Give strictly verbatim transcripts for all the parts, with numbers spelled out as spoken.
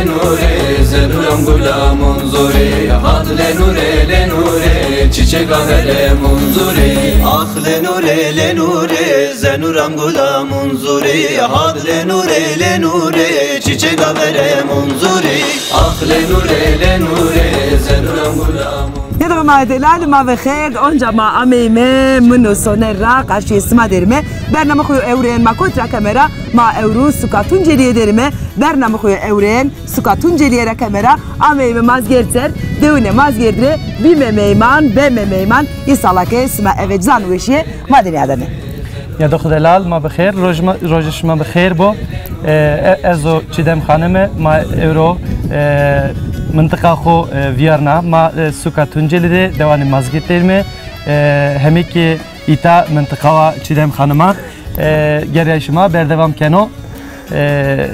Nure, zenuram gula munzuri, had le nure, le nure, çiçek avere munzuri. Ah le nure, le nure, zenuram gula munzuri, had le nure, le nure, çiçek avere munzuri. Ah le nure, le nure, zenuram gula munzuri. Nêdo ma delal, ma bi xêr, onca ma ameyme, min û Soner ra qarşîyê sima derime. Bername xo yo ewren ma kot ra keme ra, ma ewro suka Tuncelîye derime. Bername xo yo ewren suka Tuncelîye ra keme ra, ameyme Mazgêrd ser, dewine Mazgêrd rê bîme meyman, beme meyman. Îsala ke sima eve cizan weşîye ma de nîyademe. Nîyado xo delal, ma bi xêr, roj ma, rojê şima bi xêr bo. E, e, ez o Çîdem Xanime, ma ewro, e, mintiqa xo, e, vîyarna, ma, e, suka Tuncelî de, dewanê Mazgêrd derime, e, hemê ke îta mintiqa wa Çîdem Xanima, e, gerya şima berdewam keno. E,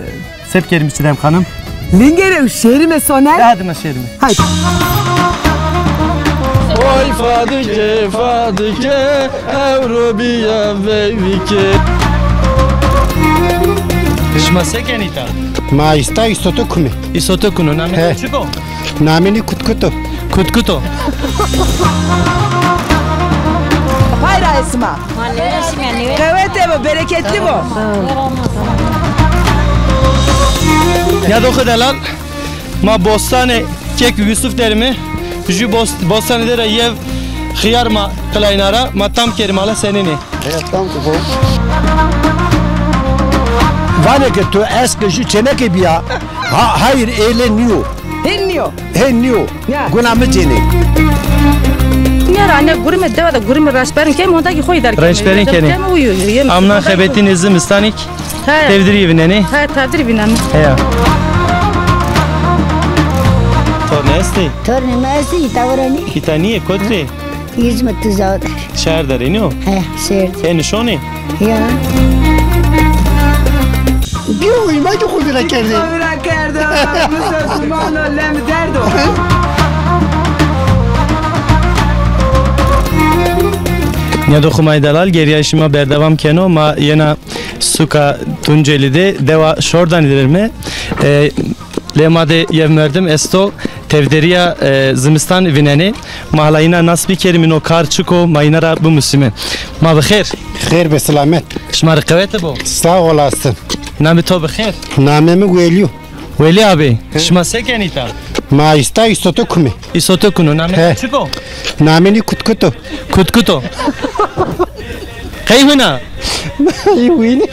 se bikerîme Çîdem Xanim? Lingere û şêrîme Soner. E, hadi ma şêrîme. Haydi. Oy Fadike, Fadike, ewro bîya veyvike. Şima se kenî îta? Ma îsta îsoto kume. Îsoto kuno, namê to çik o? Namê nî Kutkuto. Kutkuto. Pay ra esma. Qewete bo, bereketli bo. Nîyado xo delal, ma bostanê kek Yusuf derime, jü bost-, bostanê de ra yew xiyar ma qilayna ra, ma tam kerime, ala senên ê. Vanê ke to eske jü çêneke bîya, ha, hayır, êlê nîyo. Hên nîyo. Hên nîyo. Ya. Guna mi cênê. Nîya ra ne gurime dewa de gurime raştberin kem, honda ki xo îdare keme. Raştberin kenê. Amna xebetînê zimistanî kî tevdirî vînenê. He, tevdirî vînenê. Heya. Torne estê? Tornê mi estê, îta were nî. Îta nîyê, kot rê? Îzmit tu zade. Şehir der ê nîyo? He, şehir der. E, nişonê? Ya. Bîyo uyma ki xo vîra kerdê. Xo vîra kerdo, musulmano lem derdo. Nîyado xo ma delal, gerya şima berdewam keno, ma yena suka Tuncelî de, dewa Şordanî derime. E, Lê ma de yew merdim esto, tevderîya, e, zimistan vînenê. Ma hala îna nas bikerîme, no kar çik o, ma îna ra bimusîme. Ma bi xêr. Xêr be, selamet. Şima rê qewete bo. Sağ olasın. Namê to bi xêr? Namê mi Welî yo. Welî abi, şima se kenî îta? Ma îsta îsoto kume. Îsoto kuno, namê to çik o? Namê nî Kutkuto. Kutkuto. Qey huna? Wînî.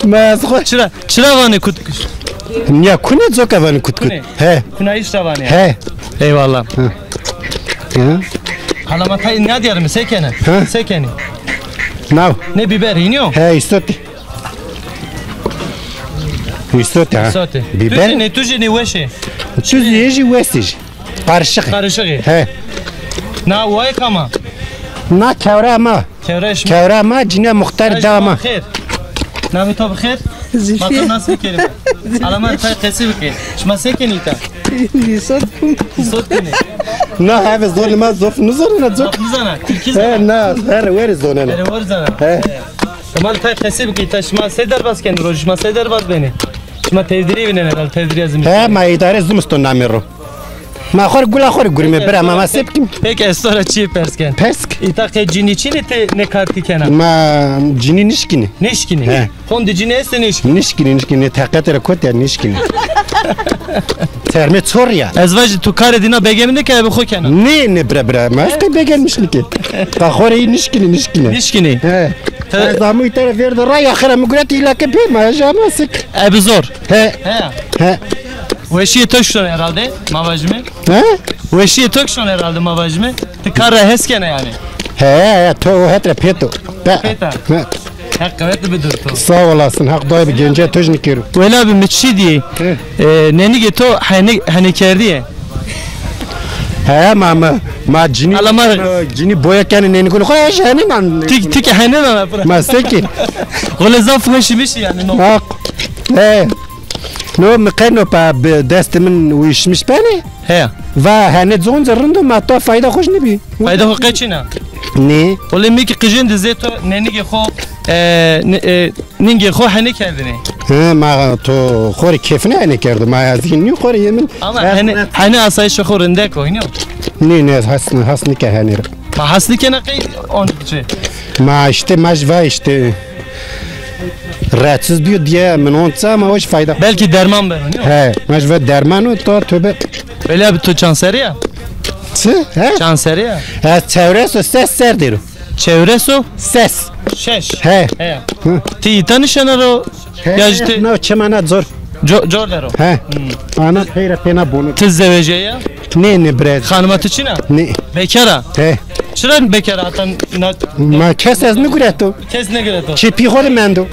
Ma ez xo. Çira, çira vanê kutkut? Nîya kune coka vanê kutkut. Kune. He. Kunayîş ra vanê. He. Eyvallah. Hı. Hı. Hala ma tay nîyadîyarîme, se kenê? Hı. Se kenî? Naw. Ne biber, înî yo? He, îsotî. Îsotî ha. Îsotî. Biber. Tu jî nê, tu jî nê weş ê. Tu jî yê jî wes ê jî. Karışık. Karışık. He. Na wayê kama? Na kewra ma. Kewra şima. Kewra ma, cinîya muxtar da ma. Xêr. Namê to bi xêr? Zülfiye. Ma to nas bikerîme. Ala ma rê tay qesî bike. Şima se kenî îta? Îsot. Îsot kenî. Na, heve zonê ma zof nizonena, coka. Zof nizana, tirkî zana. He, na, her weri zonena. Her weri zana. He. Şima tay qesî bike, ta şima se derbaz kenê, rojî şima se derbaz benê? Şima tevdirî vînenê herhalde, tevdirîya zimistonî. He, ma îdare zimiston namê ro. Ma xo rê gula xo rê gurîme, bira ma, ma se bikîm. Peki, ez to ra çîyê pers ken. Pers ke. Îta qe cinî çin ê, ti nê kar kî kena? Ma cinî nişkînî. Nişkînî? He. Hondî cinî estê nişkînî? Nişkînî, nişkînî. Teqetê ra kotî ya, nişkînî. Termê çor ya. Ez vajî tu karê dîna begemî nêkena, ebe xo kena. Nê, nê bira, bira. Ma ez qey begenmiş nîkî. Qa xo rê nişkînî, nişkînî. Nişkînî. He. Ez amû îta ra vêrdo ra, ya xira mi guret îla ke pê ma, ez ama sik. Ebe zor. He. He. He. Weşîyê to şon herhalde, ma vajîme. He? Weşîyê to şon herhalde, ma vajîme. Ti kar ra hes kena yanî? He, he, to o het ra pêt o. Pêt a. He. Heq qewet bido to. Sağ olasın, Heq duayê bi gencê to jî nîkero. Wela bi mi çî dîyê. He. E, nenîgê to hene-, henê kerdîye. He, ma, ma, ma cinî, ala ma, e, cinî boya kenê nenîgûnê xo, ez henê nan. Tik, tik henê nan pira. Ma se kî. Xo le zaf weş îmişî yanî, no. Heq. He. No, mi qey no pa bi destê min uyuşmuş benê. He. Va hene zonze rind o, ma to fayda xo jî nêbî. Fayda xo qe çin a? Nê. Olê mi kî qijên de zê to nenîgê xo, e, ne-, e, ningê xo hene kerdinê. He, ma to xo rê kêfine ene kerdo. Ma ez zî nî xo rê yemin. Ama hene, hene asayîşê xo rindek o, nîyo? Nê, nê, ez has, has nîke henî rê. Ma has nîkena qey on çi? Ma îşte, ma jî va îşte rahatsiz bîyo diye min on ça, ma o jî fayda. Belkî derman beno, nîyo? He, ma jî va derman o, to tövbe. Belê abi, to çand serrî ya? Çi? He? Çand serrî ya? Ez çewres û ses serrî der o. Çewres û? Ses. Şeş. He. He. Hı. Ti îta nişena ro? He, ya jî ti na çemana cor. Co-, cor der o. He. Hmm. Ana peyra pêna bono. Ti zewejîye ya? Nê, nê, birez. Xanima ti çin a? Nê. Bekar a? He. Çira bekar a? Hata na... Ma kes ez nigureto. Kes nigureto. Çê pî xo de mendo.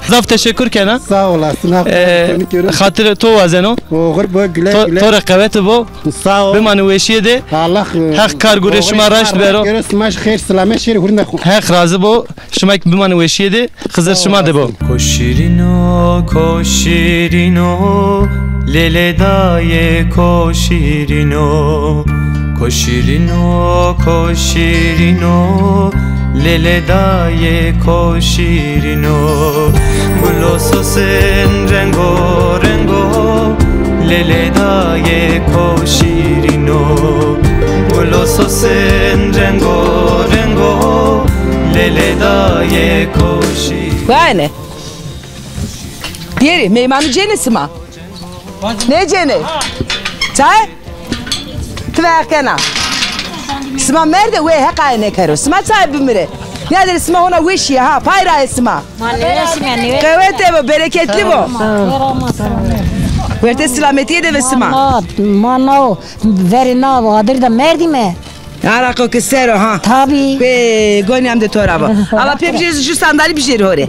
Zaf teşekkür kena. Sağ olasın. Hak... Ee, seni görüyorum. Xatirê to wazeno. Oxir bo, güle güle. To rê qewete bo. Sağ ol. Bimanê weşîye de. Allah, e, Heq kar gurê şima raşt bero. Gero, sima jî xêr selamet şêrê hurînda xo. Heq razî bo. Şima kî bimanê weşîye de. Xizir şima de bo. Ko şîrîno, ko şîrîno, lêlê dayê ko şîrîno. Ko şîrîno, ko şîrîno, lêlê dayê ko şîrîno. Gulo sosin rengo rengo, lêlê dayê ko şîrîno. Gulo sosin rengo rengo, lêlê dayê ko şîrîno. Wane. Bêrê, meymanî cênê sima? Nêcênê? Çay? Ti veqena. Sima merde wê heqaye nêkero. Sima çay bimire. Nêderê sima hona weşîye ha. Pay ra yê sima. Ma nêweşîme, nêwe-. Qewete bo, bereketli bo. Sağ ol. Wertê silametîye de ve sima. Ma na, ma na o, verê na adir de merdîme. Araqo ke ser o ha. Tabî. Pê gonî hem de to ra bo. Ala pê bijêr, ju sandalî bijêr ho rê.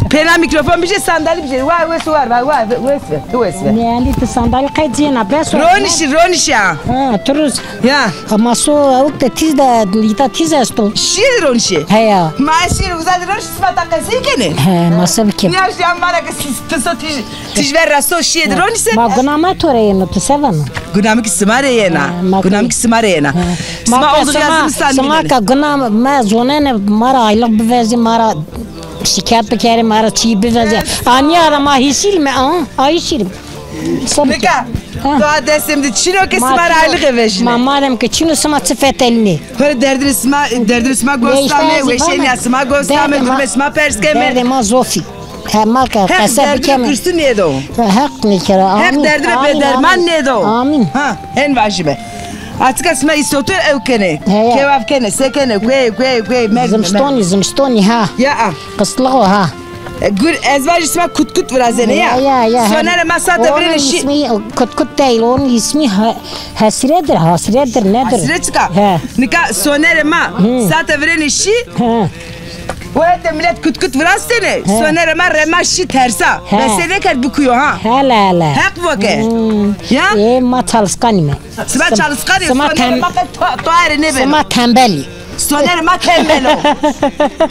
Pêna mîkrofon bijêr, sandalî bijêr. War, wes, war, war, war, wes ve, tu wes ve. Nê, Elî, ti sandalî qey cêna, bes o. Ronişî, ronişî ha. Ha, tu rus. Ya. Ama so, ewk de tîz de, îta tîz esto. Şîyê de ronişî? Heya. Ma şîyê uza de ronişî, sima ta qesey kenê. He, ma se bikêm. Nîya şîya ma ra ke siz, ti so tîj, tîj ver rasto şîyê de ronişî. Ma guna ma to rê yeno, ti se vano? Guna mi ki sima rê yena. He, ma... Guna mi ki sima rê yena. He. Sima, ma ka oldu sima, yazım sima ka guna ma zonenê ma ra aylık bivezî, ma ra şikayet bikerê, ma ra çî bivezî. Anîya ra ma hîsîlme, a, a hîsîlme. Nika, ha, to a destê mi de çin o ke sima ra aylık vejîne. Ma madem ke çin o, sima çi fetelînê? Pere derdinê sima, derdinê sima gos dame, weşênîya sima gos dame, durumê sima pers keme. Derdê ma zof î. He, ma ke qese bikeme. Heq derdinê pirsû nêdo. Heq nêkero. Heq derdinê bêderman nêdo. Amîn. Ha, hen vajîme. Açika sima îsoto ew kenê. Kewav kenê, se kenê, guey, guey, guey, merdîme. Zimstonî, zimstonî ha. Ya a. Qisliq o ha. E, gur, ez vajî sima kutkut virazenê ya. Ya, ya, ya. Sonerê ma sate virênê şî. Onun ismi kutkut değil, onun ismi ha-, hesredir, hasretdir, nedir? Hesret çika? He. Nika sonerê ma sate virênê şî. He. O hete milet kutkut virastenê. He. Sonerê ma rema şî tersa. He. Bese nêkerd bikuyo ha. Hele hele. Heq voke. Hmm. Ya? E, ma çalışkanîme. Sima çalışkanî, sima sonerê ma qe to-, toare nêbeno. Sima tembelî. Soner ma tembel o.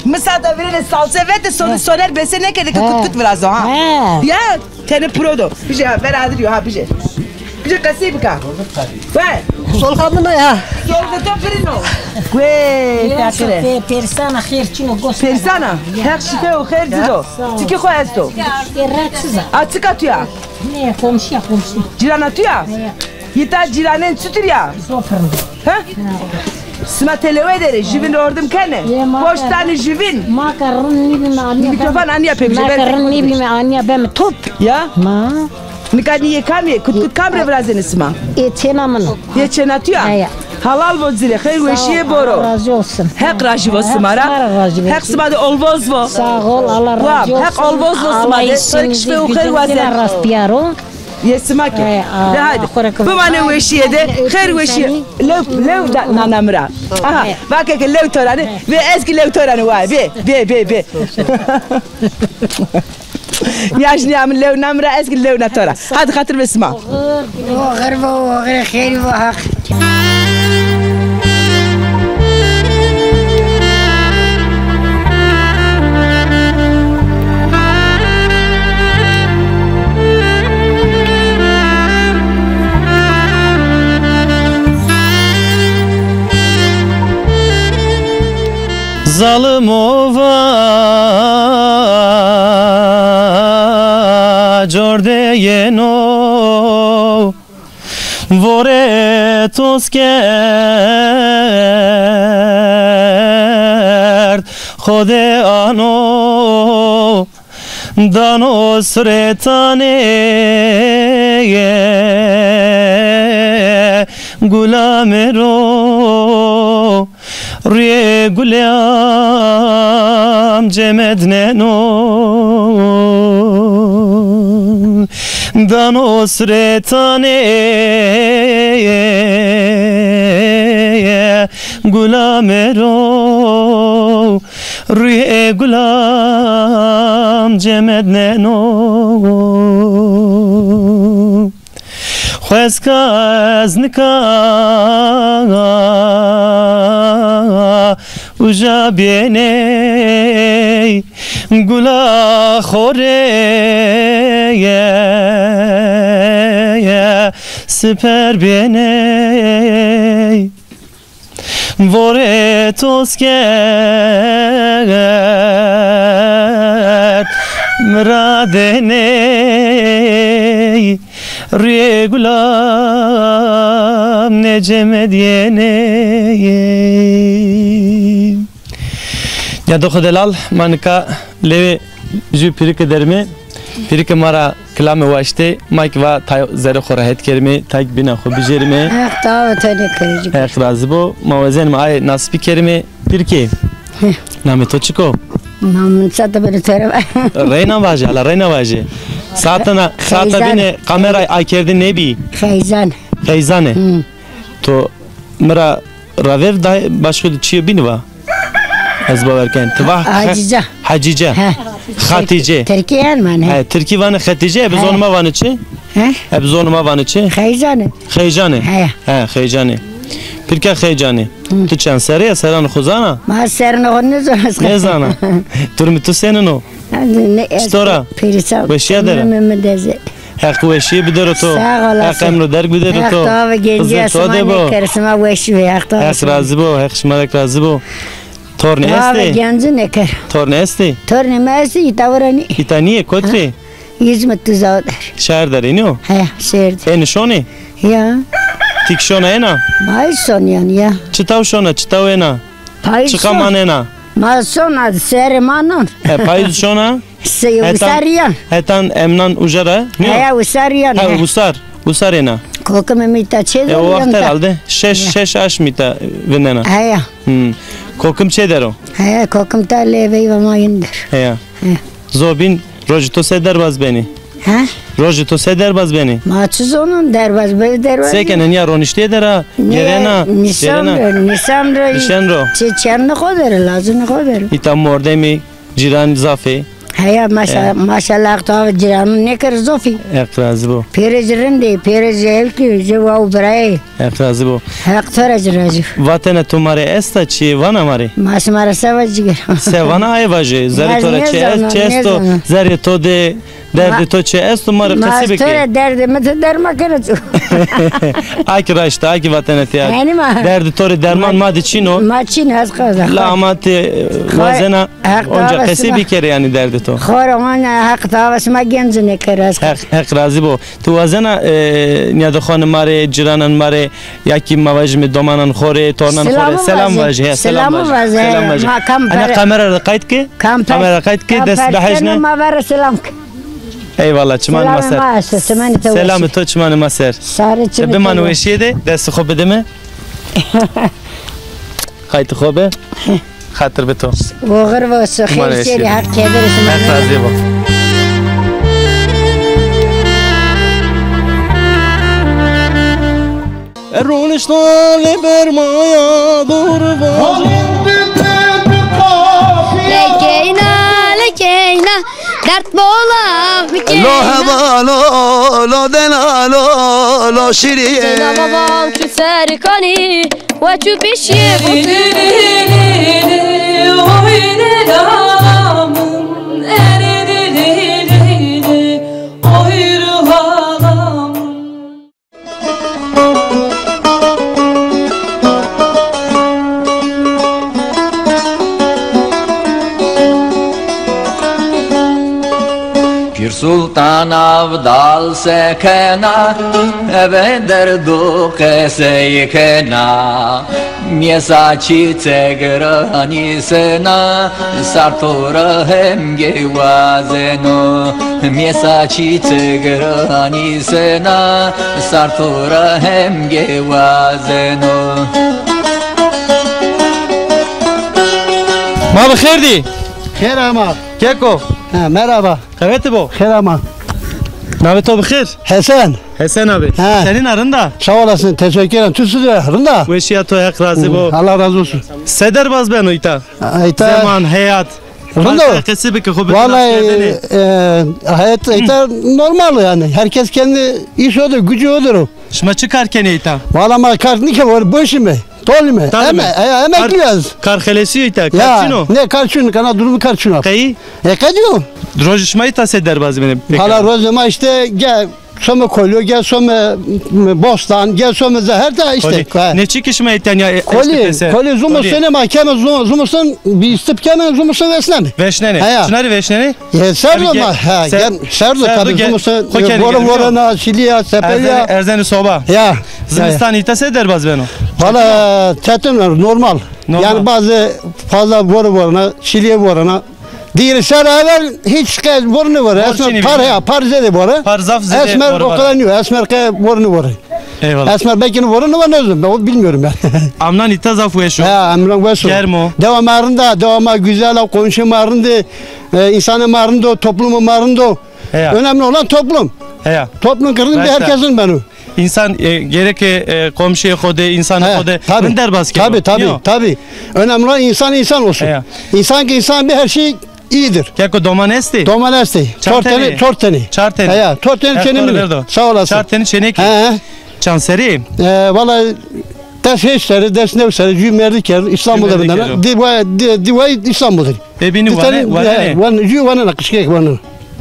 Mi sata virêne salse vete, son-, soner bese nêkerde ke kut kut virazo ha. He. Ya, tenê piro do. Bije ha, beradir yo ha, bije. Bije qesey bika. Ve. Solxa min o ya. Solxa to virîno. Guê, feqîre. Pe-, persana xêr çin o, gos. Persana. Heq şîfe û xêr ci do. Çikî xo esto. E, rahatsiz a. A çika tu ya? Nê, komşu ya, komşu. Cîrana tu ya? He. Yê ta cîranên çitur ya? Zofirn. Ha? Sima telewe derê, jüvin rê ordim kenê? Boş tanê jüvin. Ma ke rind nîbîme, anîya. Mîkrofon anîya pê bije. Ma ke rind nîbîme, anîya beme top. Ya? Ma. Nika nî yê kam yê? Kut kut kam rê virazenê sima? Ê çêna min o. Yê çêna tu ya? Heya. Halal bo ci rê, xeyr weşîye boro. Allah razı olsun. Heq rajî vo sima ra. Heq sima ra razî bo. Heq sima de olvoz vo. Sağ ol, Allah razı olsun. Heq olvoz vo sima de. To rê kî şîfe û xeyr wazen. Rast biyaro. Yê sima ke. De haydi. Bimane weşîye de. Xeyr weşîye. Lew, lew da nana mi ra. Aha, vake ke lew to ra ne. Ve ez kî lew to ra ne, vay, bê, bê, bê, bê. Yajnîya mi lew na mi ra, ez kî lew na to ra. Hadi xatir be sima. Oxir bo, oxir xêr bo, Heq. Zalim ova Orde yeno, vore toz kerd, xode ano, dano sirê tanê gula mi ro. Rüyê gulam cemedneno, dano sirê tanê gula mi ro. Rüyê gulam cemedneno. Xwezka ez nika uca bêney, gula xo rê siper bêney. Vore toz kerd, mi ra deney, rüyê gulam nêcemedyeney. Ya do xo delal, ma nika lewê jü pîrike derime. Pîrike ma ra kilame waştê, ma ki va tay zerê xo ra het kerime, tay ki bîna xo bijêrime. Heq tawa tenê kerê ci. Heq razî bo. Ma wazenime ay nasîbî kerime. Pîrike, namê to çik o? Namê mi ça de beno to ra va. Reyna vaje, hala reyna vaje. Saatena, saata bîne kameray ay kerdî nêbî. Xeyzan. Xeyzane. Hı. To mi ra raver day başka de çiye bîni va. Ez bawer ken. Ti va Hacice. Hacice. He. Xatîce. Tirkî yan mane. He, Tirkî vanê Xetîce, e, bi zonê ma vanê çi? He? E, bi zonê ma vanê çi? Xeyzane. Xeycane. He. He, Xeycane. Pîrke Xeycane. Hı. Tu çend serre ya, serranê xo zana? Ma serranê xo nêzana. Nêzana. Durumê tu senîn o? Çitor a? Perîşan. Weşîya der a? Mi, mi, mi deze. Heq weşîye bidero to. Sağ olasın. Heq emro derg bidero to. Heq to ve gencî esma nêker, sima weşî ve. Heq to ve. Heq razî bo, Heq şima rek razî bo. Tornî estê? Gencî nêker. Tornî estê? Tornê mi estê, îta wira nî. Îta nîyê, kotî? Îzmit, Duzaodar. Şehir der ênî yo? He, şehir der. Ênî şonî? Ya. Tik şona êna? May şon yan ya. Çitaw şona, çitaw êna? Payîz şon. Çiqa manena? Ma şona, serê ma non. E, payîz şona? Sey usar yan. Hetan emnan uca ra? Heya, usar yan. Ha, usar. Usar êna. Kokimê mi îta çê der. E, o waxt herhalde şeş, şeş aşmî îta vinena. Heya. Hmm. Kokim çê der o? Heya, kokim ta lê veyva ma yin der. Heya. He. Zobîn, rojê to se derbaz benî? He? Rojê to se derbaz benî? Ma çi zonon derbaz be, derbaz. Se kenê, nîya roniştîye der a, gerena, nîsan ro, nîsan ro. Nîşen ro. Çi çend xo der, lazin xo der. Îta mordemî, cîran zaf ê. Heya, maşa-, maşallah, Heq to cîranon nêker zofî. Heq razî bo. Pêrê ci rind ê, pêrê ci hewkî, ci wa û birayê. Heq razî bo. Heq to ra ci razî bo. Vatena to ma rê esta çi, vana ma rê? Ma sima ra se va ciger. Se vana ay vaje, zerrê to ra çi est, çi esto, zerrê to de, derdê to çi esto, ma rê qesî bike. Ma to ra derdê mi ti derma kena çu. Aki raşt, aki vatena ti aki. Yanî ma. Derdê to rê derman ma de çin o. Ma çin o, ez qeza. La ama ti, e, wazena onca qesî bikerê yanî derdê to. Xora wana Heq tawa sima gencî nêker ez. Heq, Heq razî bo. Tu wazena, e, nîyadexwanê ma rê, cîrananê ma rê, ya kî ma vajîme domananê xo rê, tornanê xo rê selam vajî. He, selam vajî. Selam vajî. Ma kam. Ana kamera ra qayt ke. Kamera qayt ke, dest bihejne. Ma vera selam ke. Eyvallah, çimanê ma ser. Selamê to çimanê ma ser. Sarê çimê to. Bimanê weşîye de, destê xo bidime. Qaytê xo be. Xatir bi to. Oxir bo, xêr şêrî, Heq kederê şima. Heq razî bo. Ronişta lê bermaya dor va. Lekeyna, lekeyna, dert bola hukeyna. Lo heba lo, lo dena lo, lo şirî. Seyna baba ki serkanî. Wa çu pêşîye bû. Pîr Sultan Avdal se kena, eve derdo qesey kena. Miyesa çî tegranî sena, sar to ra hemgê wazeno. Miyesa çî tegranî sena, sar to ra hemgê wazeno. Ma bi xêr dî. Xêr ama. Keko. Ha, merhaba. Qewete bo. Xêr ama. Navê to bi xêr? Hesen. Hesen abi. Ha. Senîn a, rind a? Sağ olasın, teşekkür ederim. Tu siz de rind a? Weşîya to, Heq razî bo. Allah razı olsun. Se derbaz beno îta? Ha, îta. Zeman, heyat. Rind o. Varsa qesî bike xo bi. Vallahi, e, hayat îta normal yani. Herkes kendi iş odur, gücü odur o. Şima çi kar kenê îta? Valla ma kar nîke, boşîme. Tolîme. Tolîme. Eme-, e, emeklî ez. Kar xelesîyo îta. Kar çin o? Ne kar çin, kana durumu kar çin o. Qey? E, qedîyo. Rojê şima îta se derbazî benê? Valla rojê ma işte gel some kolî, gel some, m, bostan, gel some zeher de işte. Kolî. Ne çî ki şima îta ya, e, kolî, kolî, zimistonê ma keme, zim-, zimiston, bîstip keme, zimiston veşnenê. Veşnenê. Heya. Çinarî veşnenê? E, serd o ma, ha, ser-, gel, serd o tabi, zimiston, vore vorena, çilî ya, sepelî ya. Erzenê, erzenê soba. Ya. Zimistan îta se derbaz beno? Valla çetin, normal. Normal. Yani bazı fazla vore vorena, çilîye vorena. Dîrî ser evel hiç kez vore nêvore. Esmer par, ya, par zêde vore. Par zaf zêde. Esmer o kadar nîyo. Esmer ke vore nêvore. Eyvallah. Esmer belki vore nêvore, ne bileyim. Ben o bilmiyorum yani. Amnan îta zaf weş o. Ha, amnan weş o. Germ o. Dewa ma rind a, dewa ma güzel a, komşu ma rind e, e, însanê ma rind o, toplumu ma rind o. Heya. Önemli olan toplum. Heya. Toplum kırın bir herkesin beno. Însan, e, gereke, e, komşuyê xo de, însanê xo de rind derbaz kero. Tabii, tabii, tabii. Önemli olan insan insan olsun. Heya. İnsan ki insan bir her şey iyidir. Keko doman estê? Doman estê. Çar tenî? Çor tenî. Çar tenî. Heya, çor tenî çênê mi. Sağ olasın. Çar tenî çênê ki. He. Çand serî? E, vallahi des heşt serî, des new serî, cû merdî kerd, İstanbul'da bir tane. Di, di, di vay İstanbul'da. E, bînî wane, wane. Wane, jû wane na, qişkek wane.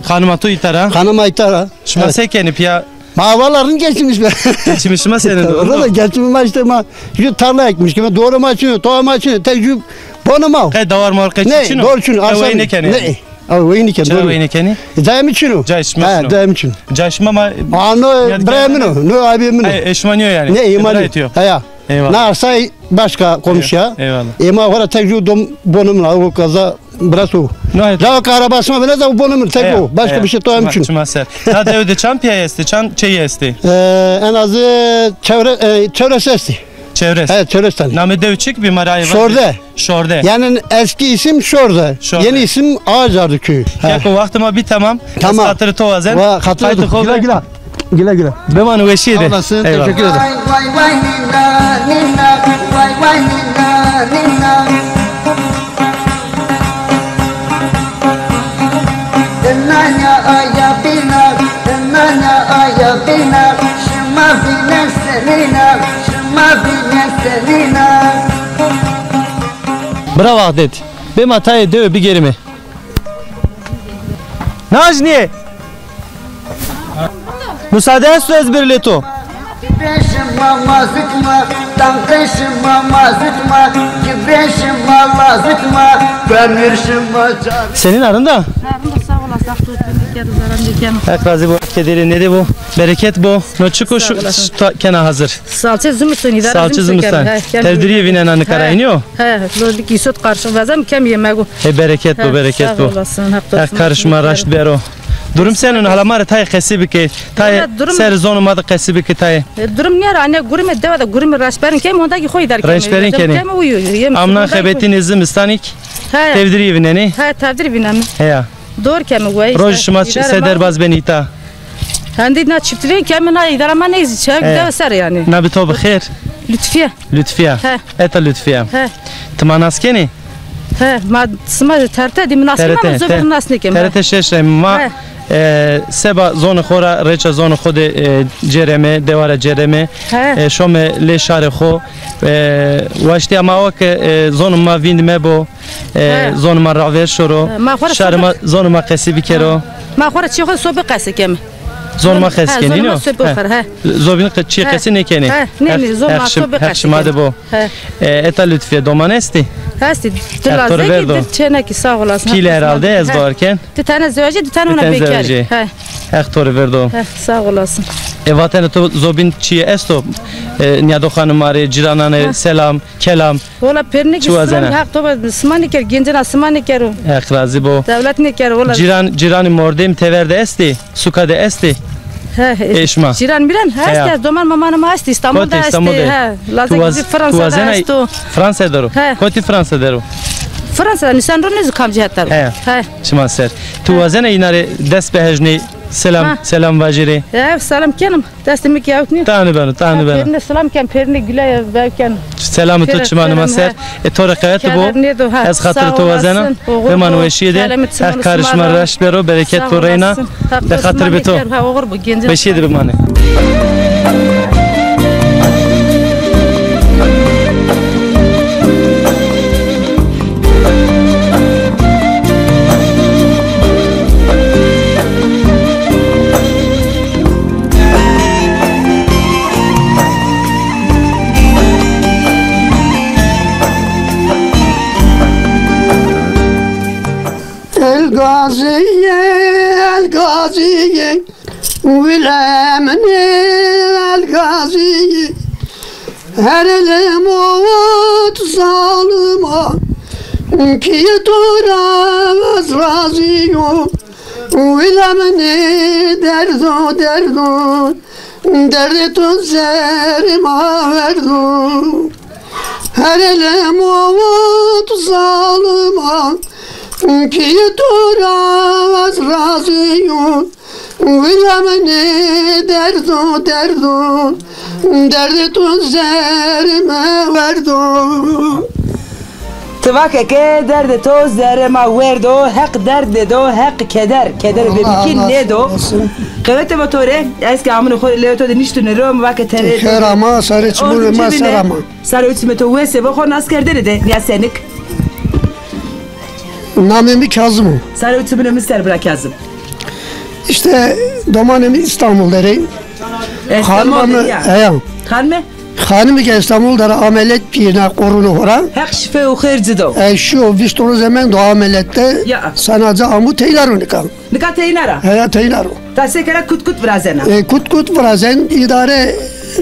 Xanima to îta ra? Xanima îta ra. Şima se kenî pîya? Ma valla rind geçinmiş be. Geçinmiş şima senîn o? Valla geçinmiş ma işte ma jû tarla ekmiş ki, doğru ma çin, toğa ma çin, tek jû bonê ma. Qey dawar mar qey çin o? Ne, doğru çin o. Aslında wey nêkenî? Ne? Abi wey nêken, doğru. Wey nêkenî? Cayê mi çin o. Cayê şima çin o. Ha, cayê mi çin o. Cayê şima ma. Aa, no birayê min o, no abîyê min o. Ay, e, şima nîyo yani. Ne, ê ma nîyo. Heya. Eyvallah. Na say başka komşuya. Eyvallah. Ê ma xora tek jû dom-, bonê min o, o kaza biraz o. No, evet. Daha karabasma bile de o bonê min tek o. Başka bir şey toyam için. Çima ser. Na dewe de çand pîya estê, çand çeyî estê? Ee, en azı çevre, e, çevresi estê. Çevres. Evet, çevres tanî. Namê dew çik bî, ma rayê va? Şorde. Şorde. Yani eski isim Şorde. Şorde. Yeni isim Ağacardı köyü. Ha. Keko, waxtê ma bî temam. Tamam. Ez xatirê to wazen. Va, xatirê to. Güle güle. Güle güle. Bimane weşîye de. Sağ olasın. Eyvallah. Teşekkür ederim. Vay vay nîna nîna, vay vay nîna nîna. Nanya aya bîna, nanya aya bîna, şima bîne senîna, şima bîne senîna. Bira Wexdet, bê ma tayê dewe bigerîme. Najnîye! Musade esto ez bir lê to. Beşima ma zitma, tankışma ma zitma, ki beşima ma zitma, kömür şima car. Senîn a, rind a? Ha, rind o, sağ olasın. Heq razî bo, kederê nêdê bo. Bereket bo. No çiko şu ta-, kena hazir? Salçe zimistan, îdare zimistan. Salçe zimistan. Tevdirîye vînena nika ra, nîyo? He, lojik îsot karşılık vezem kem yemego. He, bereket bo, bereket bo. Sağ olasın, Heq karê şima raşt bero. Durum senîn, hala ma rê tayê qesî bike. Tayê ser zonê ma de qesî bike tayê. E, durum nîya ra, ane gurime dewa de gurime raştberin kem, onda ki xo îdare kem. Raştberin kenî. Amna xebetînê zimistanî ki tevdirîye vînenî. He, tevdir vînenî. Heya. Dor keme wey. Roj şima se derbaz benî îta? Hendî na çiftliği keme, na îdara ma neyzî çek dewa ser yani. Na bi to bi xêr. Lütfiye. Lütfiye. He. Eta Lütfiye. He. Ti ma nas kenî? He, ma sima T R T dî mi nas kenî ama zobir nas nêkem. T R T şeş re ma, e, seba zonê xo ra, rêça zonê xo de, e, cêreme, dewa ra cêreme. He. E, şome lê şarê xo. E, waştîya ma o ke, e, zonê ma vînd mebo. E, zonê ma ravêr şoro. Şarê ma, zonê ma qesî bikero. Ma xo ra çê xo sobî qesî keme. Zon ma xes kenî, no? He. Zobîn qe-, çî qesî nêkenî. He, nê, nê, zon ma to bixesî. Heq şima de bo. He. E, eta Lutfiye, doman estî? Estî. Ti lazekî, ti çênekî, sağ olasın. Pîl herhalde, ez bawer ken. Ti tene zewecî, ti tene ona bekarî. He. Heq to rê verdo. He, sağ olasın. E, vatene to zobîn çî esto? E, nîyadoxanê ma rê, cîranan rê, selam, kelam. Wela pêrine kî sima, Heq to be sima nêker, gencena sima nêkero. Heq razî bo. Dewlet nêkero, wela. Cîran, cîranî mordem tever de estî? Suka de estî? He, he. Ê şima? Cîran mîran, he, estî, ez doman mamanê ma estî, Îstanbul de estî. Kotî, Îstanbul de? He, lazekî zî Fransa de esto. Fransa der o? He. Kotî Fransa der o? Fransa de, nîsan ro nêzû kamcî heta ro. He. He. Şima ser. Tu wazena îna rê dest bihejnî, selam, selam vajîrê? He, selam kenim. Destê mi kî ewk nîyo. Tanî beno, tanî beno. Pêrine selam ken, pêrine gule vewken. Selamê to çimanê ma ser. E, to rê qewete bo. Ez xatirê to wazena. Bimane weşîye de. Heq karê şima raşt bero, bereket bo reyna. De xatir be to. Weşîye de bimane. El Gazîye, El Gazîye, wile min ê El Gazîye. Her elem o tu zalima, pîyê to ra ez razî yo. Wila min ê derdo, derdo, derdê to zerê ma verdo. Her elem o tu zalima, pîyê to ra ez razî yo. Wila min ê derdo, derdo, derdê to zerê ma verdo. Ti vake ke derdê to zerê ma werdo, Heq derd nêdo, Heq keder, keder bêbikî nêdo. Qewete bo to rê, ez ke amune xo rê lewê to de niştune ro, mi vake terê to. Xêr ama, sarê çimunê ma ser ama. Sarê û çimê to wese bo, xo nas kerdene de nîya senik. Namê mi Kazim o. Sarê û çimunê mi ser bira Kazim. Îşte domanê mi Îstanbul der ê. Xanima mi, heya. Xanime? Xanimî ke Îstanbul der a, ameliyat bîyêne qorunê xo ra. Heq şîfe û xêr ci do. E, şîyo vîst rozê mendo ameliyat de. Ya. Sana ca amo teyna ro nika. Nika teyna ra? Heya, teyna ro. Ta se kera kut kut virazena? E, kut kut virazen, îdare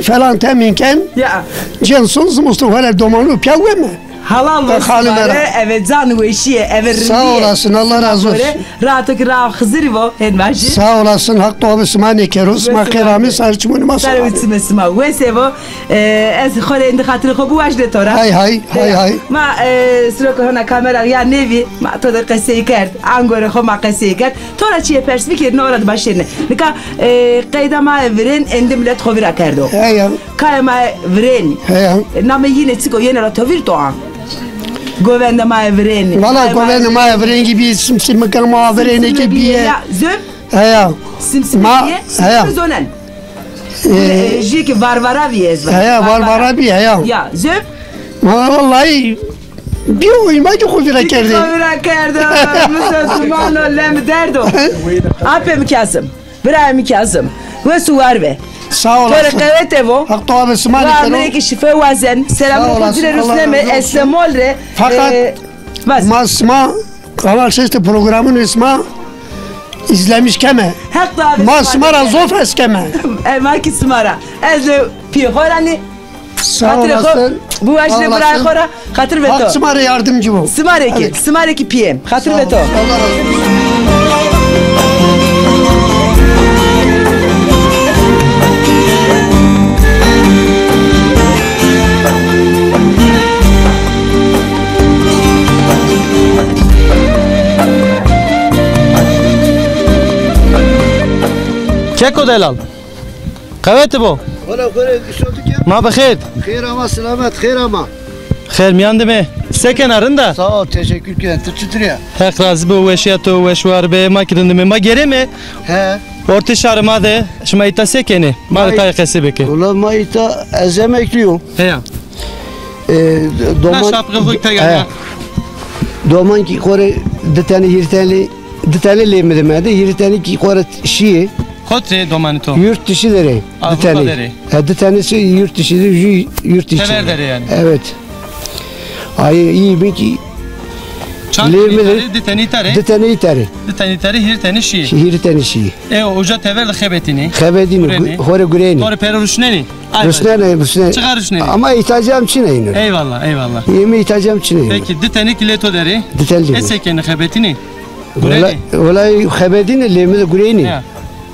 falan temîn ken. Ya. Cen son zimiston xo ra domanu pîya weme. Halal bo sima rê, eve can weşîye, eve rindîye. Sağ olasın, Allah razı olsun. Rahato kî ra Xizirî bo, hên vajî. Sağ olasın, Haq duabê sima nêkero, sima xêr amê, sarê çimunê ma ser amê. Sarê û çimê sima wese bo. E, ez xo rê êndî xatirê xo biwajne to ra. Hay hay, hay hay. Ma, e, siro ke hona kamera ya nêvî, ma to de qesey kerd, angorê xo ma qesey kerd. To ra çîyê pers bikerdîne, ora de ma şêrîne. Nika, e, qeyda ma virên êndî milet xo vîra kerdo. Heya. Kaya ma virênî. Heya. E, namê yîne çik o, yîne ra to vîr to a? Govende ma virênî. Valla govende ma virênî kî bî, simsimika ma virênî kî bîye. Ya, zöv? Heya. Simsimîye, heya. Simsimîye zonen. E, jî kî Varvara bî ez va. Heya, Varvara bî, heya. Ya, zöv? Ma vallahi bî o, îma kî xo vîra kerdî. Xo vîra kerdo. Musulmano lem derdo. Apê mi Kazim. Birayê mi Kazim, wes û war be. Sağ olasın. To rê qewete bo. Haq duabê sima nêkero. Wa mi rê kî şîfe wazen. Selamê xo ci rê rusneme. Estemol rê. Fakat, e, ma sima Kanal Şeş de programunê sima îzlemîş keme. Haq duabê sima nêkero. Ma sima ra zof hes keme. E, ma kî sima ra. Ez de pîyê xo ra nî. Sağ olasın. Xatirê xo biwajîne birayê xo ra. Xatir ve to. Haq sima rê yardimcî bo. Sima rê kî, sima rê kî pîyê. Xatir ve to. Sağ ol. Allah razı olsun. Keko delal. Qewete bo. Wela xo rê, îşo tu ke? Ma bi xêr. Xêr ama, selamet, xêr ama. Xêr mîyan de me. Se kena, rind a? Sağ ol, teşekkür ken. Tu çitur ya? Heq razî bo, weşîya to, weş war be. Ma kî rind îme. Ma gerê me. He. Ortê şarê ma de şima îta se kenê? Ma rê tayê qesey bike. Wela ma îta, ez emeklî yo. Heya. E, doman, na şapka xo tega ya. Doman kî xo rê di tenî, hîrê tenî, di tenî lê mi de mende, hîrê tenî kî xo rê şîyê. Kot rê domanê to? Yurt dışı derê. Avrupa derê. Di tenesi yurt dışı, jü yurt içi. Tever derê yani. Evet. Ay, iyi mi ki? Çand tenî îta rê? Di tenî îta rê? Di tenî îta rê. Di tenî îta rê, hîrê tenî şî. Hîrê tenî şî. E, uca tever de xebetînî. Xebetînî, xo rê gurênî. To rê pêro ruşnenî? Xo rê pêro ruşnenî. Ay, ruşnenî, ruşnenî. Çiqa ruşnenî? Ama ihtiyacım çin aynı. Eyvallah, eyvallah. Yeme ihtiyacım çin aynı. Peki, di tenî ki lê to derê? Di tenî. E, se kenî, xebetînî? Gurênî? Wela-, wela xebetînî, lê mi de gurênî. Ya.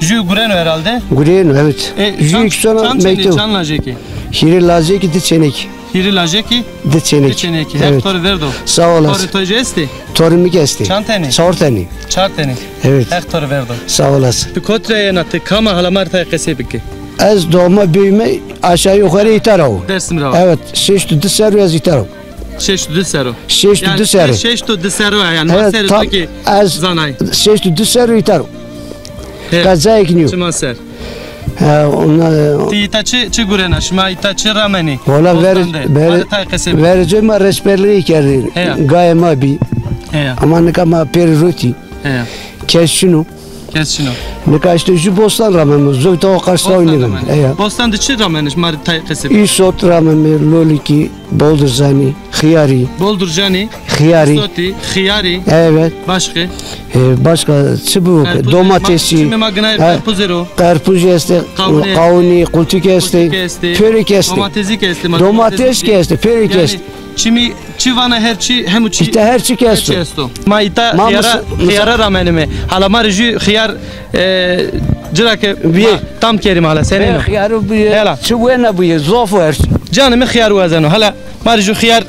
Jü gureno herhalde. Gureno, evet. E, jü çand, iki sona çand çenî, mektup. Çand lajekî? Hîrê lajekî, di çenekî. Hîrê lajekî? Di çenekî. Di çenekî. Heq to rê verdo. Sağ olasın. Torê to jî estê? Torê mi ki estê. Çand tenî? Çar tenî. Çar tenî. Evet. Heq to rê verdo. Sağ olasın. Ti kot ra yena, ti kam a, hala ma rê tay qesey bike. Ez doğma büyüme aşağı yukarı îta ra wo. Dersim ra wo. Evet, şeşt û di serrî ez îta ra wo. Şeşt û di serrî wo. Şeşt û di serrî wo. Yanî şeşt û di serrî wo, yanî ma serê to kî zanay. Şeşt û di serrî wo îta ra wo. He. Qezayêk nîyo. Çiman ser. Ha, ona, e, ti îta çi, çi gurena? Şima îta çi ramenî? Wala ver, ver, vericê ma reçberlixî kerdî. Heya. Gayê ma bî. Heya. Ama nika ma pêr rotî. Heya. Kes çin o. Kes çin o. Nika îşte jü bostan rameme, zoy tawa qarşî tawa nîveme. Bostan rameme. Heya. Bostan de çi rameniş? Ma rê tay qesey bike. Îsot rameme, lolikî, boldurzanî, xiyarî. Boldurzanî, xiyarî. Îsotî, xiyarî. Evet. Başka? E, başka çi bu? Domatesî. Çimê ma ginay qerpuzê ro. Qerpuzî estê, qawunî, qultikî estê, pêrêk estê. Domatesî ki estê, ma domates ki estê, pêrêk estê. Çimî, çi vana her çi, hemû çi. Îta her çi ki esto. Her çi esto. Ma îta xiyara, xiyara ramenime. Hala ma rê jü xiyar, e, ci ra ke tam kerîme hala senîn o. Xiyaro bîye. Hela. Çi wena bîye, zaf o her çi. Canê mi xiyar wazeno. Hala ma rê jü xiyar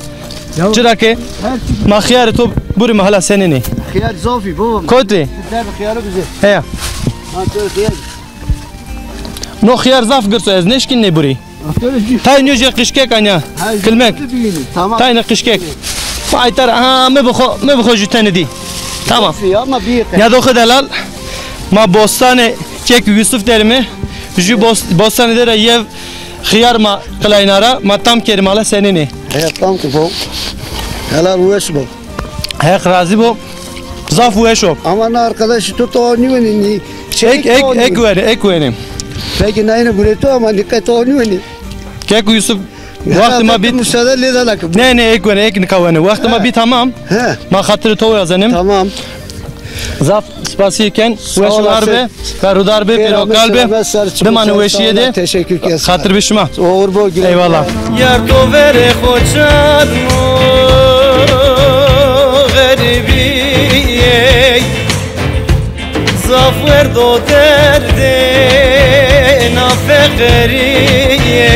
ci ra ke ma xiyarê to burîme hala senîn ê. Xiyar zaf î baba. Kot rê? Derb xiyaro bize. Heya. Ha, to xiyar. No xiyar zaf girs o, ez nêşkîn nêburî. Tay nîyo jê qişkek anya. Kilmek. Tay ne qişkek. Aytar, ha, mi bi xo, mi bi xo jü tenî dî. Tamam. Nîyadoxê delal, ma bostanê kek Yusuf derîme. Jü bos-, bostanê de ra yew xiyar ma qilayna ra, ma tam kerîme hala senîn ê. He, tam ki bo. Helal weş bo. Heq razî bo. Zaf weş o. Ama na arkadaşî to tawa nîwenî. Ek, ek, ek wenî, ek wenî. Peki nayne gureto ama nika tawa nîwenî. Kek Yusuf, wextê ma bî. Müsaade lê dana ki. Ne, ne, ek wenî, ek nika wenî. Wextê ma bî tamam. He. Ma xatirê to wazenîm. Tamam. Zaf spasî ken. Weş û war be. Berhudar be, pêro kal be. Bimanê weşîye de. Teşekkür kes. Xatir be şima. Oxir bo, güle. Eyvallah. Yar to verê xo çarno xerîbîyê. Zaf werdo derdê na feqîrîyê.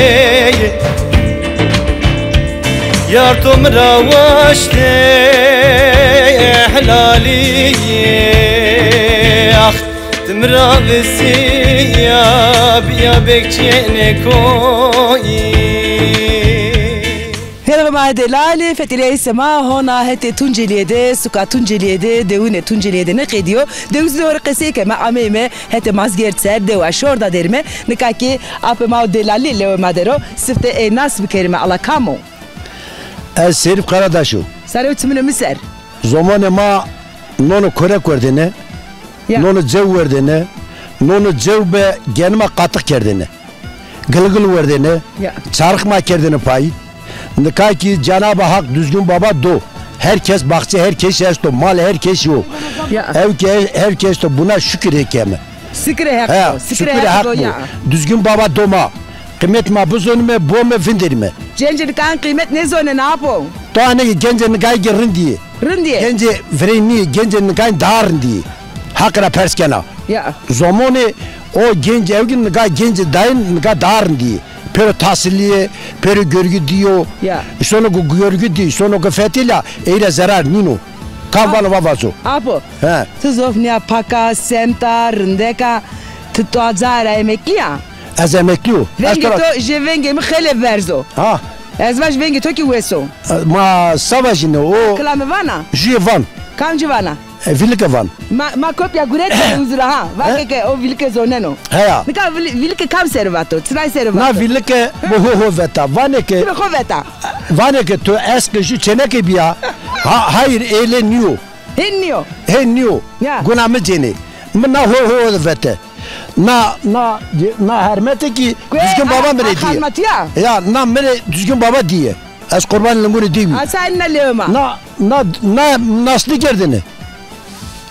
Yar to mi ra waştê helalîyê. Ax. Ti mi ra visîya, bîya bekçîyê nê koyî. Hergo ma delalî, fetelîyayîsê ma hona hetê Tuncelîye de, suka Tuncelîye de, dewunê Tuncelîye de nêqedîyo. Dewizî de ho rê qesey keme, ameyme hetê Mazgêrd ser, dewa Şorda derîme. Nika kî apê ma û delalî lewê ma der o, sifte ey nas bikerîme, ala kam o? Ez Serîf Karadaş o. Sarê û çimunê mi ser. Zomonê ma nono korek werdêne, ya, nono cew werdêne, nono cew be genima qatix kerdêne. Gilgil werdêne, ya, çarix ma kerdêne pay. Nika kî Cenab-ı Hak Düzgün Baba do. Her kes baxçe her kes esto, mal her kes o. Ya. Ew ke her kes to buna şukir ê keme. Şukrê Heq bo, şukrê Heq bo ya. Düzgün Baba do ma. Qîmet ma bizonîme, bo me vinderîme. Gencê nikan qîmet nêzonêne apo. To anê gencê nikayî ke rindî yê. Rindî yê. Gencê virên nîyê, gencê nikayî daha rindî yê. Haq ra pers kena. Ya. Zomonê o genc ewgin nika gencê dayîn nika daha rindî yê. Pêro tahsilî yê, pêro görgü dîyo. Ya. Îsono ke görgü dî, îsono ke fetelîya, ey ra zerar nîno. Kam vano va vazo. Apo. He. Ti zof nîya pak a, semt a, rindek a, ti to ca ra emeklî ya? Ez emeklî yo. Vengê to jê vengê mi xeylê verz o. Ha. Ez vaj vengê to kî wes o. Ma se vajîne o. Kila mi vana? Jüyê van. Kamcî vana? E, vîlike van. Ma, ma kopya guret huzura ha. Vake ke o vîlike zoneno. Heya. Nika vîl-, vîlike kam ser vato? Çinay ser vato? Na vîlike bo ho ho veta. Vanê ke. Ti bi xo veta. Vanê ke to eske jü çêneke bîya. Ha, hayır, êlê nîyo. Hên nîyo. Hên nîyo. Ya. Guna mi cênê. Mi na ho ho vete. Na, na, na hermete ki Düzgün Baba mi rê dîye. Ya, na mi rê Düzgün Baba dîye. Ez qurbanê lingûnê dî bî. Asa na lewma. Na, na, na, nas nêkerdêne.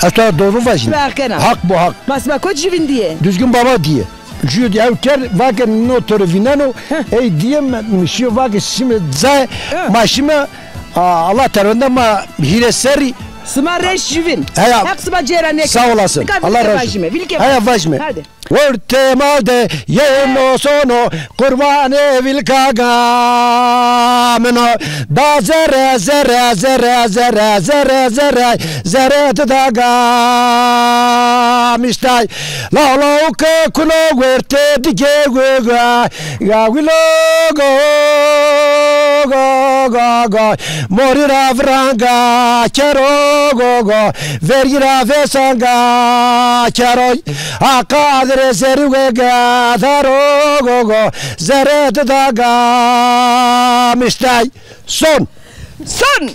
Ez to ra doğru vajîne. Haq bo haq. Bas ma kot jüvin dîye. Düzgün Baba dîye. Jü ew kerd, vake no to rê vîneno, ey dîye mi, mi şîyo vake şîme cayê, ma şîme, a, Allah terwende ma hîrê serrî. Sima reş jüvin. Heq sima cêra nêkero. Sağ olasın. Allah razı olsun. Heya vajme. Hadi. Wertê mal de yeno sono, qurbanê vîlka gamino. Da zere, zere, zere, zere, zere, zere, zere dida gamîştay. Law law ke kuno wertê digê guga, ga wilo go, go, go, go. Morî ra viranga kero go, go. Vergî ra vêsanga kero. Haqa adirê zerrî we gadaro go, go. Zerre dida gamîştay. Son. Son.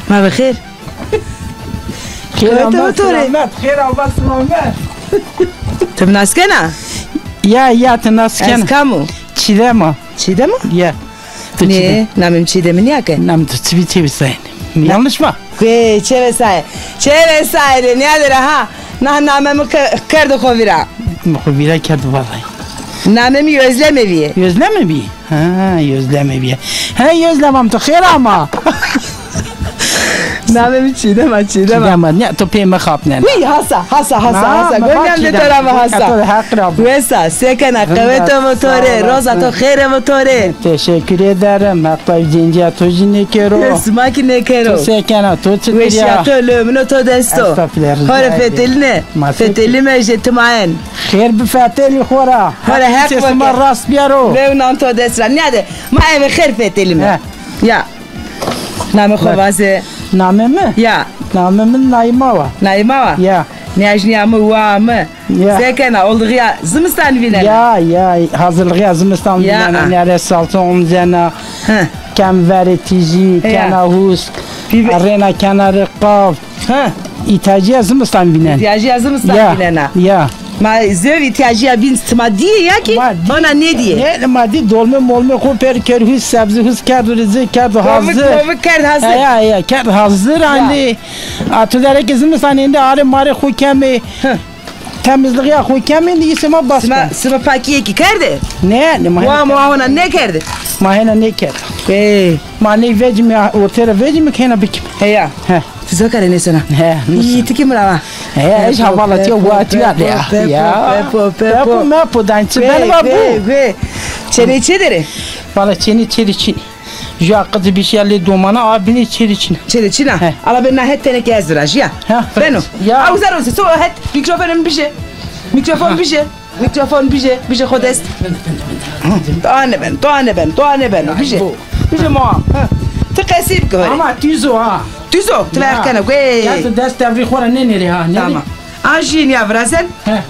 Ma bi xêr. Xêr ama selamet, xêr ama selamet. Ti mi nas kena? Ya, ya, ti nas kena. Ez kam o? Çiğdem a. Çiğdem a? Ya. Tu Çiğdem. Namê mi Çiğdem nîya ke? Namê tu çi bî, çi bî sayın? Yanlış mı? Kê, çi bî sayın? Çi bî sayın? Nîya de ra ha? Na namê mi ke-, kerdo xo vîra. Mi xo vîra kerdo vallahi. Namê mi Özlem bîye. Özlem bîye? Ha, Özlem bîye. Ha, Özlem am, tu xêr ama. Namê mi Çiğdem a, Çiğdem a. Çiğdem a, ne, tu pê mi xapnen. Uy, hasa, hasa, hasa, hasa. Gonyam de to ra mi hasa. Wesa, se kena, qewet bo to rê, roza to xêr bo to rê. Teşekkür ederim. Heq pay cêncîya to jî nêkero. Sima kî nêkero. Tu se kena, to çi kiriya? Weşîya to, lewmino to dest o. Estağfirullah, rica ederim. Xo rê fetelîne. Fetelîme jê timayen. Xêr bifetelî xo ra. Xo rê Heq sima rast biyaro. Lewnan to dest ra. Nîyade, ma eve xêr fetelîme. Ya. Namê xo vaze. Namê mi? Ya. Namê mi Naîma wa. Naîma wa? Ya. Nîyajnîya mi, waa mi. Ya. Se kena, oldixîya zimistan vînena? Ya, ya, hazırlixîya zimistan vînena. Nîyade salçe omzena. Kem verê tîjî, kena husk, rêna kena rê qav. Ha. Îhtiyacîya zimistan vînen. Îhtiyacîya zimistan vînena. Ya. Ma zewî îhtiyacîya vîn sima dîye ya kî? Ona nêdîye? Ne, ma dî dolme molme xo per kerd, husk sebze husk kerdo, rê ci kerdo hazir. Kovik movik kerd hazir. Ya, ya, kerd hazir. Andî. A tu dereke zimistan êndî arê marê xo kemê. Temizlixîya xo kemê, îndî îsê ma bas kerd. Sima pakîye kî kerde? Ne, ne, ma hêna. Wa ma hona nêkerde? Ma hêna nêkerd. Ê. Ma ney vecîme, ortê ra vecîme ke hêna bikîme. Heya. He. Ti zokare nêsona. He. Îyî, ti kî mi ra va. He, ez hevala tiya wa tiya de ya. Pepo, pepo, pepo. Pepo, mepo, dayn çi beno va bu. Çênê çê der ê? Vala çênê çê de çin. Ju a qicî bî şîya lê domana, a binê çê de çin a. Çê de çin a? He. Ala bê na het teneke ez virajîya. He. Beno. Ya. A uza ra uza, so het, mîkrofonê mi bijê. Mîkrofon bijê. Mîkrofon bijê, bijê xo dest. To anêbeno, to anêbeno, to anêbeno, bijê. Bijê moa. Ha. Ti qesî bike ho rê. Ama tîz o ha. Tîz o, ti verg kena, guê. Ya ti dest tevrî xo ra nênêrê ha, nêrê? Tamam. A jî nîya virazen? He.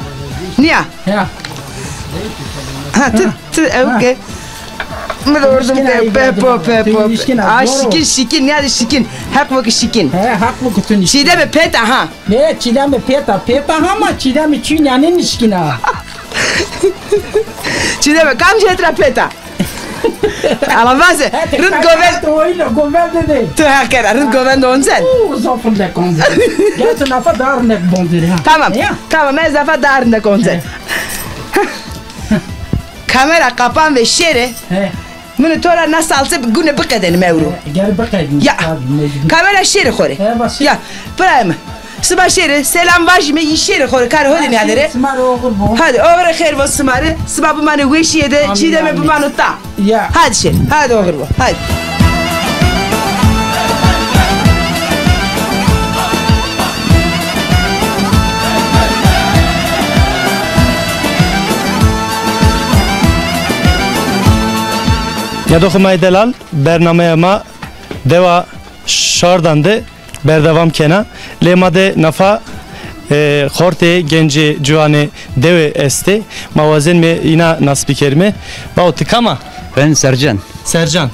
Nîya? Ya. Ha, ti, ti, ew ke. Mi de ordim ke, pepo, pepo. A, şikîn, şikîn, nîya de şikîn. Heq bo ke şikîn. He, heq bo ke tu nişkîn. Çiğdemê pêta ha. Ne, Çiğdemê pêta, pêta ha ma Çiğdemê çî nîyanê nişkîna. Çiğdemê kamcî het ra pêta? Ala vaze, rind govend. Govend de. Tu heq kena, rind govend onzen. Oo, zaf rindek onzen. Gel tu nafa daha rindek bonzerî ha. Tamam, tamam, ez nafa daha rindek onzen. Kamera kapan ve şêrê. He. Min to ra na salçe gune biqedenim ewro. He, gel biqedin. Ya. Tabii, mecbur. Kamera şêrê xo rê. He, bas. Ya, birayê mi. Siba şêrê, selam vajîme, î şêrê xo rê, karê xo de nîyadêrê. Sima rê oxir bo. Hadi, oxir xêr bo sima rê. Sima bimane weşîye de, çîdeme bimano ta. Ya. Hadi şêrê, hadi oxir bo, hadi. Nîyadoxê ma yê delal, bernameya ma dewa Şardan de berdewam kena. Lê ma de nafa, e, xortê, gencê, ciwanê dewê estê. Ma wazenme îna nas bikerime. Bawo, ti kam a? Ben Sercan. Sercan.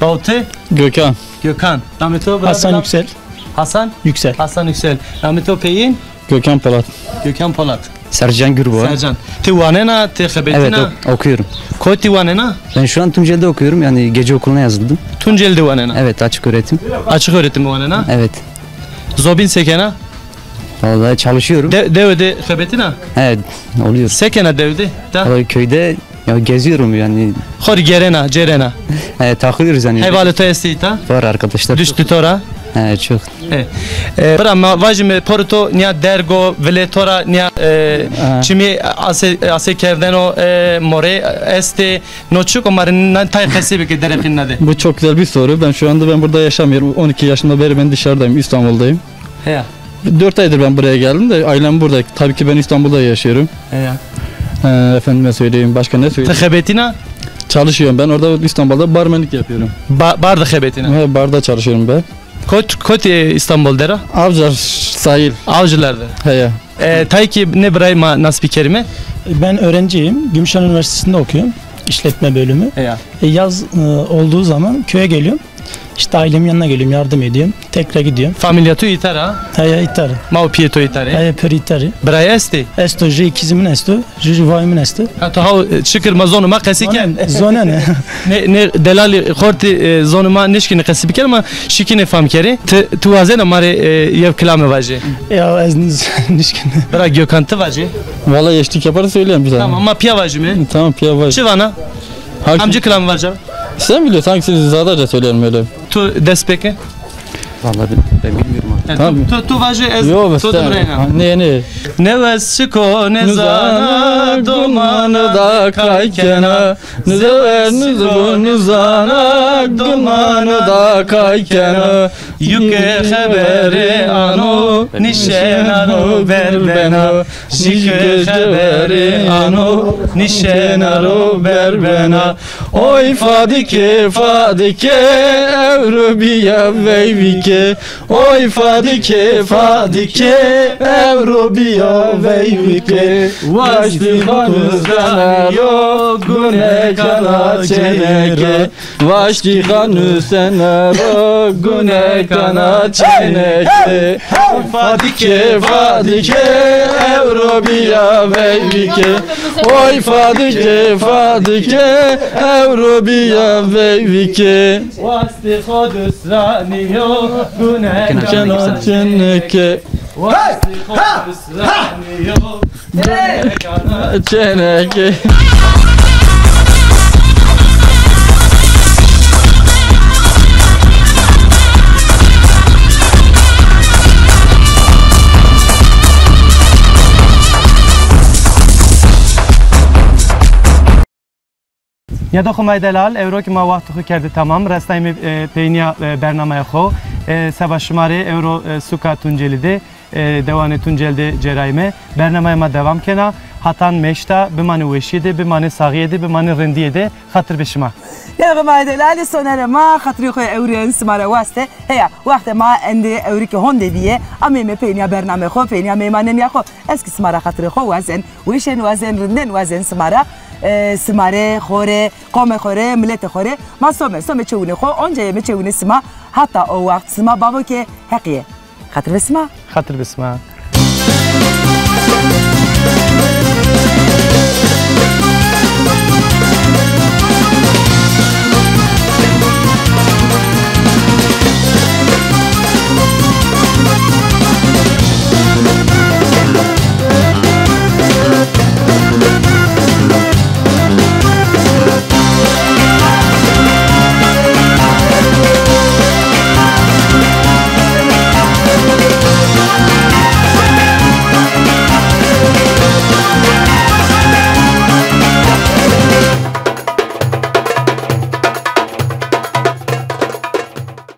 Bawo, ti? Gökhan. Gökhan. Namê to, bira? Hasan Yüksel. Hasan? Yüksel. Hasan Yüksel. Namê to peyîn? Gökhan Polat. Gökhan Polat. Sercan Gürboğan. Sercan. Ti wanena, ti xebetîna? Evet, ok- okuyorum. Kotî wanena? Ben şu an Tunceli'de okuyorum. Yani gece okuluna yazıldım. Tunceli'de wanena? Evet, açık öğretim. Açık öğretim wanena? Evet. Zobîn se kena? Vallahi çalışıyorum. De, dewe de xebetîna? Evet, oluyor. Se kena dewe de? Da? Vallahi köyde ya geziyorum yani. Xo rê gerena, cêrena. E, takılıyoruz yani. Hevalê to estê îta? Var arkadaşlar. Düştü to ra? He, çok. E, e, bira, ma vajîme porê to nîya derg o, vilê to ra nîya, e, çimî ase, ase kerdeno, e, morê estê. No çik o, ma rê na tay qesey bike, dereqîn na de. Bu çok güzel bir soru. Ben şu anda ben burada yaşamıyorum. On iki yaşında beri ben dışarıdayım, İstanbul'dayım. Heya. Dört aydır ben buraya geldim de ailem burada. Tabii ki ben İstanbul'da yaşıyorum. Heya. Ee, efendime söyleyeyim, başka ne söyleyeyim? Ti xebetîna? Çalışıyorum. Ben orada İstanbul'da barmenlik yapıyorum. Ba-, bar de xebetîna? He, barda çalışıyorum ben. Kot, kot, e, İstanbul dera? Avcılar sahil. Avcılar de. Heya. E, tay ki ne birayê ma nas bikerime? Ben öğrenciyim. Gümüşhane Üniversitesi'nde okuyorum. İşletme bölümü. Heya. E, yaz, e, olduğu zaman köye geliyorum. İşte ailemin yanına geliyorum, yardım ediyorum. Tekrar gidiyorum. Familya tu îta ra? Heya, îta ra. Ma û pîyê to îta rê? Heya, pir îta rê. Birayê estê? Esto, jü ikizimin esto, jü, jü vayimin esto. Ha, to haw, e, şikir ma zonê ma qesî ken. Zonen, zonen. Ne, ne delalî xortî, e, zonê ma nişkînî qesî bikerî, ma şikînê fam kerî. Ti, ti wazena ma rê, e, yew kilame vajê? Ya, ez niz-, nişkînî. Bira Gökhan, ti vajê? Vallahi eşlik yaparsa söyleyeyim bir tane. Tamam, ma pîya vajîme. Tamam, pîya vaj. Çi vana? Hak- Amcî kilam vaja. Sen biliyorsun, hangisini Zadarca söyleyelim öyle. Tu dest peke. Vallahi ben, ben bilmiyorum abi. Yani tamam. Tu, tu, tu vaje ez. Yok, tu sen, ha, ne, ne? Newes çik o nêzana, dumanî da kay kena. Nizewes çik o nêzana, dumanî da kay kena. Yuke xebere ano, nişena ro ver bena. Şike xebere ano, nişena ro ver bena. Oy Fadike, Fadike, ewro bîya veyvike. Oy Fadike, Fadike, ewro bîya veyvike. Waştî xanû zana ro, gune kana çêneke. Vaştî xanû sena ro, gune kana çêneke. Oy Fadike, Fadike, ewro bîya veyvike. Oy Fadike, Fadike, ewro bîya veyvike. Wastê xo dusranîyo, gune kana çêneke. Wastê xo dusranîyo. Çêneke. Nîyadoxê ma yê delal, ewro kî ma waxtê xo kerde tamam, resnayîme, e, peynîya, e, bernameya xo. E, seba şima rê ewro, e, suka Tuncelî de, e, dewanê Tuncel de cêrayîme. Bernameya ma dewam kena. Hatan meşta, bimanê weşîye de, bimanê saxîye de, bimanê rindîye de. Xatir be şima. Nîyadoxê ma yê delal, sonerê ma, xatirê xo ewrên sima ra waste. Heya, waxtê ma endî ewrî ke honde bîye, ameyme peynîya bernameyê xo, peynîya meymanenîya xo. Ez kî sima ra xatirê xo wazen, weşên wazen, rindên wazen sima ra. E, sima rê, xo rê, qomê xo rê, miletê xo rê. Ma some, some çewunê xo, onca yeme çewunê sima. Hata o waxt sima bavo ke Heqîye. Xatir be sima. Xatir be sima.